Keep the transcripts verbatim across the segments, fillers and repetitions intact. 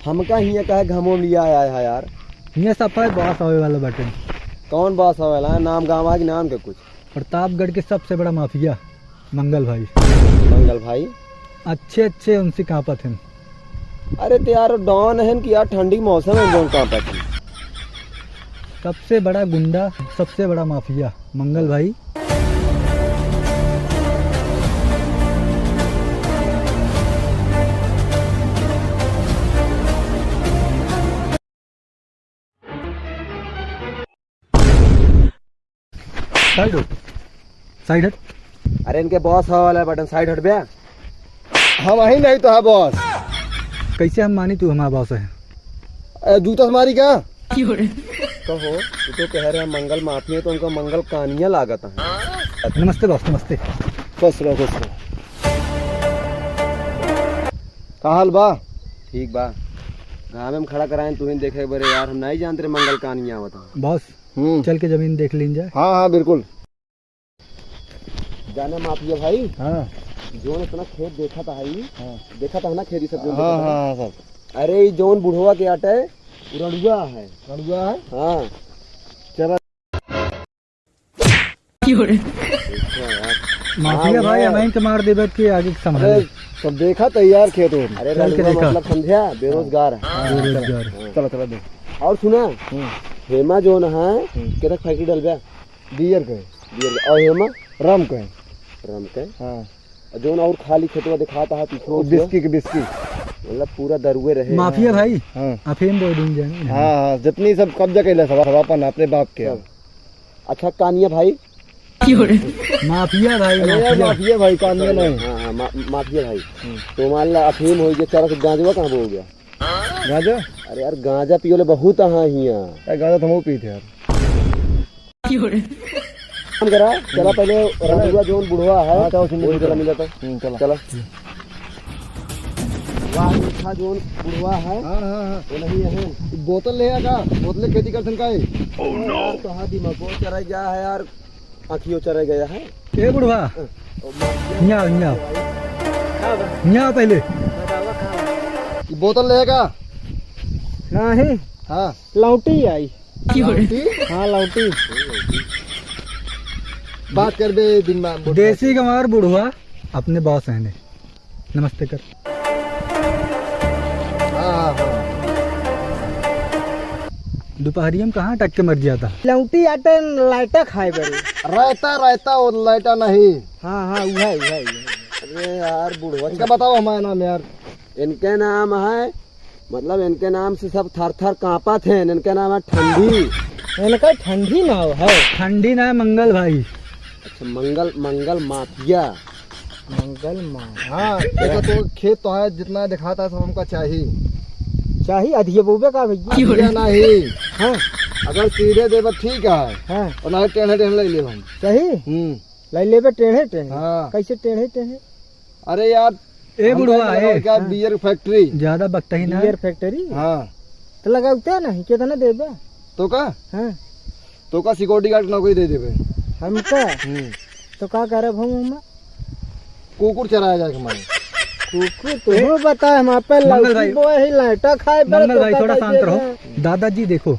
हमका हियाँ काहे घमो में लिया आया है यार? हियाँ सफाई बॉस आवे वाला बाटे। कौन बॉस आवे वाला है? नाम गाँव है कि नाम के कुछ? प्रतापगढ़ के सबसे बड़ा माफिया मंगल भाई। मंगल भाई? अच्छे अच्छे उनसे कांपत हैं। अरे तो यार डॉन है कि यार ठंडी मौसम है जौन कांपत हैं। सबसे बड़ा गुंडा, सबसे बड़ा माफिया मंगल भाई। साइड हट, साइड हट। अरे इनके बॉस हवा वाला बटन साइड हट बे। हम ही नहीं तो है बॉस। कैसे हम मानी तू हमारा बॉस है? ए, जूता से मारी का? कहो, तू तो कह रहे हैं मंगल माफिया, तो उनका मंगल कानिया लागत है। नमस्ते बॉस, नमस्ते। खुश रहो, खुश रहो। का हाल बा? ठीक बा। घामे में खड़ा कराएं, तू ही देखे बरे यार, हम नहीं जानते रे मंगल कानिया आवत है। बॉस, हम्म। चल के जमीन देख लीन जाए। हाँ, हाँ, बिल्कुल। जाना माफिया भाई? हाँ। जौन इतना खेत देखा था भाई? हाँ। देखा था ना खेत, ये सब जौन हाँ, देखा था? हाँ, हाँ, सर। अरे, ये जौन बुढ़वा के आटे, वो रड़ुआ है। रड़ुआ है? हाँ। चला। देखो यार। माफिया हाँ, भाई, वो हमें के मार देबे के आगे के संभाले। अरे, सब देखा तैयार खेत हो। अरे, चल के रड़ुआ देखा। मतलब समझा, बेरोजगार है। हाँ, बेरोजगार। हाँ। चला, चला दे। और सुना, हम्म। हेमा जौन है, हम्म। केतक फैक्ट्री डलबे? बियर के। बियर के। और हेमा? रम के। रम के? हाँ। और जौन और खाली खेतवा दिखाता है पीछे वो उसमें? बिस्की के बिस्की। मतलब पूरा दरुए रहे। माफिया हाँ। भाई, हाँ। अफीम बोल दूंगा। हाँ, हाँ, जितनी सब कब्जा कैले सब, सब अपन अपने बाप के। सब। अच्छा, कानिया भाई? माफिया भाई, अरे यार, माफिया। माफिया भाई, कानिया नहीं। हाँ, हाँ, मा-, माफिया भाई। हम्म। तो मान ला अफीम हो गया, चरस गांजवा कहाँ हो गया? गांजा? अरे यार, गांजा पियोले बहुत हाँ हिया। ए, गांजा तो हम पीते यार। काम करा, चला हम्म। पहले रंगुआ जौन बुढ़वा है, हाँ, चलो, सुन, वही सुन। चला मिला था। हम्म, चला। चला। वाह, मीठा जौन बुढ़वा है, हाँ, हाँ, हाँ। वो नहीं है। बोतल ले आ का? बोतल खेती करथन का है? Oh, no। तो हाँ, दिमाग को चरा गया है यार, आँखियों चरा गया है। ए बुढ़वा, हाँ। ओ, मार दिया। यहाँ, यहाँ। भाई। हाँ, भाई। यहाँ पहले। बतावा, कहाँ? ये बोतल ले आ का? नहीं। हाँ। लौटी आई। लौटी? हाँ, लौटी। बात कर बे, दिन में बोल देसी गंवार बुढ़वा अपने बॉस हैं ने। नमस्ते कर। हाँ, हाँ, हाँ। दोपहरिया में कहाँ अटक के मर जाता? लौटी आटे लाइटा खाए बड़े। रायता, रायता, वो लाइटा नहीं। हाँ, हाँ, उहे, उहे, उहे। अरे यार, बुढ़वा इनका बताओ हमारा नाम यार। इनके नाम है मतलब इनके नाम से सब थर थर कांपत हैं। इनके नाम है ठंडी। इनका ठंडी नाम है। ठंडी नाम है मंगल भाई। अच्छा, मंगल, मंगल माफिया। मंगल मा-, हाँ, देखो तो खेत तो है, जितना दिखाता है सब हमका चाहिए। चाहिए, अधिया बोबे का भैया? अधिया नहीं। हाँ। अगर सीधे देबे ठीक है, हाँ। और ना टेढ़े टेढ़े ले लेब हम। सही? हम्म। ले लेबे टेढ़े टेढ़े? हाँ। कैसे टेढ़े टेढ़े? अरे यार, ए हम बुढ़वा, कहे ए। क्या हाँ। Beer factory? ज्यादा बकता ही ना। Beer factory? हाँ। तो लगावते नहीं, कितना देबे? तो का? हाँ। तो का सिक्योरिटी गार्ड नौकरी दे देबे? हमका? हम्म। तो का करब हम ओमा? कुकुर चराया जाए हमारे। कुकुर तो ए, बता, हम आप पे मंगल लौकी भाई, बोए ही, लाइटा खाए बे, मंगल तो भाई, का थोड़ा कर शांत देबे? रहो। दादाजी देखो,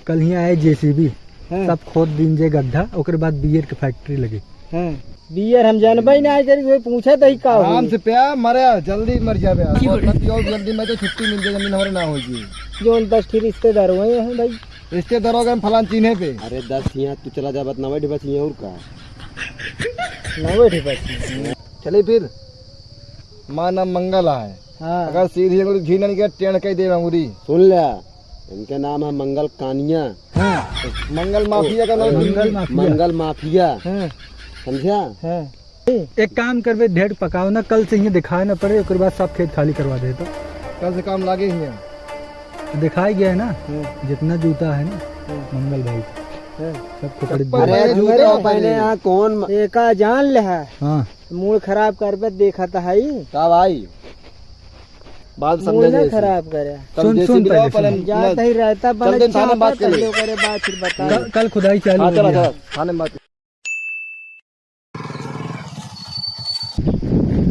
कल हियाँ आए जेसीबी, हाँ। सब खोद दीन जे गड्ढा, ओकरे बाद बियर के फैक्ट्री लगे। हाँ, बियर हम जानबे ही नहीं करी, कोई पूछे तो ही का आराम होई? से पिया, मरे, जल्दी मर जाबे। की हो रहा? मत पियो, जल्दी में तो छुट्टी मिल जाए, जमीन हमारे ना होगी। जौन दस ठी रिश्तेदार हुए हैं भाई। रिश्तेदारों के हम फलान चीन्हे पे। अरे दस यहाँ तू चला जा, बत नवे ढिबा चाहिए और का? नवे ढिबा चाहिए। चले फिर, माँ नाम मंगल है। हाँ। अगर सीधी अंगुरी घी नहीं गया, टेढ़ कह दे अंगुरी। सुन ले, इनके नाम है मंगल कानिया। हाँ। मंगल माफिया का नाम। मंगल माफिया। मंगल माफिया। हाँ। समझा? हाँ। एक काम करबे, ढेर पकाओ ना, कल से ये दिखाए ना पड़े, ओकर बाद सब खेत खाली करवा दे तो। कल से काम लागे ही है। दिखाई गया है ना, हाँ। जितना जूता है ना, हाँ। मंगल भाई। हाँ। सब खोपड़ी अरे, जूता पहले यहाँ कौन म- एका जान ले है। हाँ। मूड खराब करबे देखत हई। का भाई? बात समझे मूड ना जैसे। खराब करे। कल सुन, जैसे सुन भी पहले, रहो, पहले सुन। हम जात हई रहता, चल बने दिन थाने में बात कर ले। पहले ओकरे बाद फिर बता। कल, कल खुदाई चालू हाँ, हो चला, गया। चला, थाने में बात।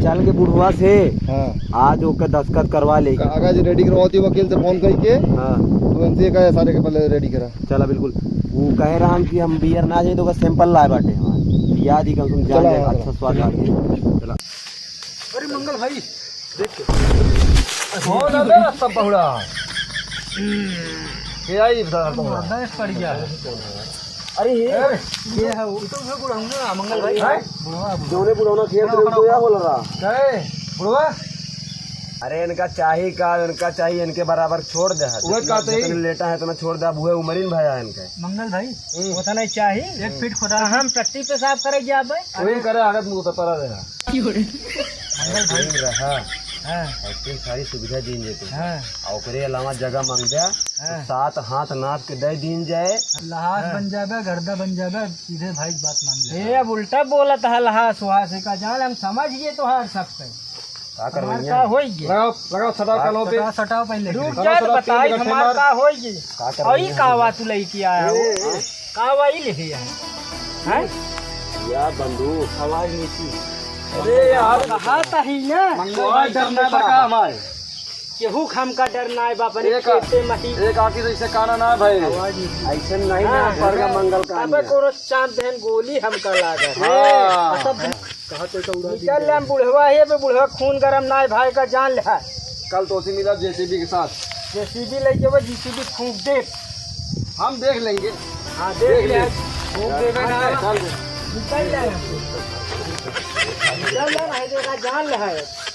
चल के बुढ़वा से हाँ। आज ओके दस्तखत करवा ले। कागज ready करवाती वकील से phone करके। हाँ। तो उनसे कहे सारे के पहले ready करा। चला बिल्कुल। वो कहे रहन कि हम beer ना जाए तो ओकर sample लाए बाटे हमार। पिया दी कम से कम जान चला, जाए, हाँ, अच्छा चला। स्वाद लागे। चला। अरे मंगल भाई, देख के। हो दादा, सब बहुड़ा। ये आई दादा बहुड़ा। बस पड़ गया। अरे ये, अरे। ये है वो। तो उहे बुढ़ौना, मंगल भाई। हैं? बुढ़वा, बुढ़वा। जौने बुढ़ौना खेत में तो या बोल रहा। कहे, बुढ़वा? अरे इनका चाही का, इनका चाही, इनके बराबर छोड़ दे। उहे जितना, कहते ही। जितने लेटा है, उतना छोड़ दे। अब उहे उमरिन भया इनके। मंगल भाई, हम्म। उतना ही चाही, एक फीट खुदा। हम टट्टी पेशाब करे जाबे। वही करे, आगत मुंह पे पड़ा रहा। मंगल भाई। वही रहा। हाँ। और इतनी सारी सुविधा दीन जेते। हाँ। और ओकरे अलावा जगह मांग दे, तो हाँ। सात हाथ नाप के दे दीन जाए। लहास हाँ। बन जाबे, गर्दा बन जाबे, सीधे भाई बात मान ले। ए, अब उल्टा बोलत है, लहास वहास का जान, हम समझ गए तोहार सब पे। का हमार करवइया? का होई गे? लगाओ, लगाओ, सटाओ का कानों पे। सटाओ, सटाओ पहले। रुक सटाओ, जा, तो सटाओ, बताई तीन घंटे हमार मार। का होई गे? का करवइया? और ई का आवा तू लइके आया हो? ए, ए। का आवा ई लेके आया? हैं? या बंदूक। आवाज नीची। अरे यार। कहा तही ना। मंगल भाई, डर ना लगा हमारे। केहू का हमका डर ना है, बाप ने एक, खेते मही। एक आँखी से इसे काना ना है भाई। आवाज नीची। ऐसे नहीं ना, हाँ, पर का हाँ। मंगल का अबे आंधी। कोनो चांद बहन गोली हमका लागत। हाँ। सब कहा तो का उड़ा निकल दी। ले, हम बुढ़वा है, बे बुढ़वा खून गरम ना है, भाई का जान ले। कल तो उसे मिला जेसीबी के साथ। जेसीबी लेके वो जेसीबी फूंक दे। हम देख लेंगे। हाँ, देख देख ले। ले। फूंक देबे ना। चल दे। निकल ले। निकल ले, भाई, तेरा जान ले है।